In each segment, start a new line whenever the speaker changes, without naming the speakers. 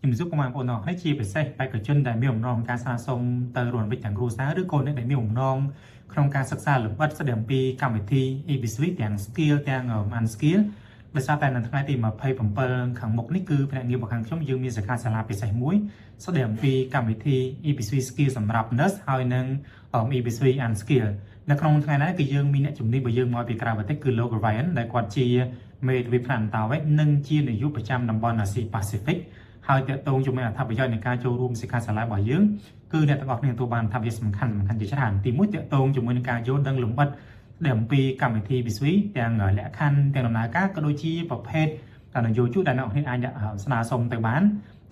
ជំរាបសួរពុកម៉ែបងប្អូនទាំងអស់គ្នាជាពិសេសបេក្ខជនដែលមានបំណងការស្នើសុំទៅរួមវិទ្យាទាំងគ្រួសារឬក៏អ្នកដែលមានបំណងក្នុងការសិក្សាលម្អិតស្ដីអំពីកម្មវិធី EBSV ទាំង skill ទាំង unskill ដោយសារតែនៅថ្ងៃទី27ខាងមុខនេះគឺភ្នាក់ងាររបស់ខាងខ្ញុំយើងមានសិក្ខាសាលាពិសេសមួយស្ដីអំពីកម្មវិធី EBSV skill សម្រាប់ nurse ហើយនិង EBSV unskill នៅក្នុងថ្ងៃនេះគឺយើងមានអ្នកជំនាញរបស់យើងមកពីក្រៅប្រទេសគឺលោក Ryan ដែលគាត់ជាមេធាវីផ្នែកអន្តោប្រវេសន៍និងជានាយកប្រចាំតំបន់អាស៊ីប៉ាស៊ីហ្វិកហើយតកតងជាមួយអត្ថប្រយោជន៍នៃការចូលរួមសិក្ខាសាលារបស់យើងគឺអ្នកទាំងអស់គ្នាទទួលបានអត្ថប្រយោជន៍សំខាន់សំខាន់ជាច្រើនទីមួយតកតងជាមួយនឹងការយល់ដឹងលម្អិតដែលអំពីកម្មវិធី BSV ទាំងលក្ខខណ្ឌទាំងដំណើរការក៏ដូចជាប្រភេទនយោជកដែលអ្នកនរអាចស្នើសុំទៅបាន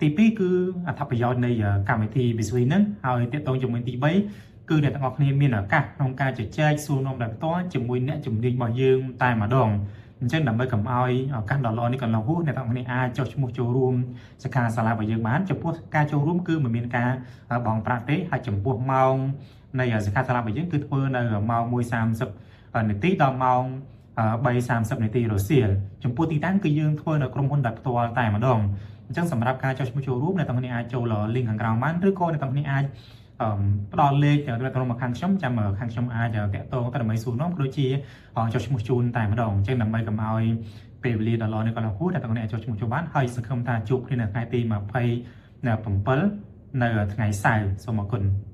ទី2គឺអត្ថប្រយោជន៍នៃកម្មវិធី BSV ហ្នឹងហើយតកតងជាមួយទី3គឺអ្នកទាំងអស់គ្នាមានឱកាសក្នុងការជជែកសួរនាំដោយផ្ទាល់ជាមួយអ្នកជំនាញរបស់យើងតែម្ដងអញ្ចឹងដើម្បីកុំឲ្យឱកាសដ៏ល្អនេះកន្លងហួសអ្នកទាំងអស់គ្នាអាចចុះឈ្មោះចូលរួមសិក្ខាសាលារបស់យើងបានចំពោះការចូលរួមគឺមិនមានការបង់ប្រាក់ទេហើយចំពោះម៉ោងនៃសិក្ខាសាលារបស់យើងគឺធ្វើនៅម៉ោង1:30នាទីដល់ម៉ោង3:30នាទីរសៀលចំពោះទីតាំងគឺយើងធ្វើនៅក្រុមហ៊ុនដោយផ្ទាល់តែម្ដងអញ្ចឹងសម្រាប់ការចុះឈ្មោះចូលរួមអ្នកទាំងគ្នាអាចចូល link ខាងក្រោមបានឬក៏អ្នកទាំងគ្នាអាចផ្ដល់លេខទៅក្រុមមកខាងខ្ញុំចាំខាងខ្ញុំអាចតាក់ទងទៅដើម្បីសួរនាំក៏ដូចជាចុះឈ្មោះជូនតែម្ដងអញ្ចឹងដើម្បីកុំឲ្យពេលវេលាដ៏ល្អនេះក៏លហួសអ្នកទាំងនេះអាចចុះឈ្មោះចូលបានហើយសង្ឃឹមថាជួបគ្នានៅថ្ងៃទី27នៅថ្ងៃសៅរ៍សូមអរគុណ។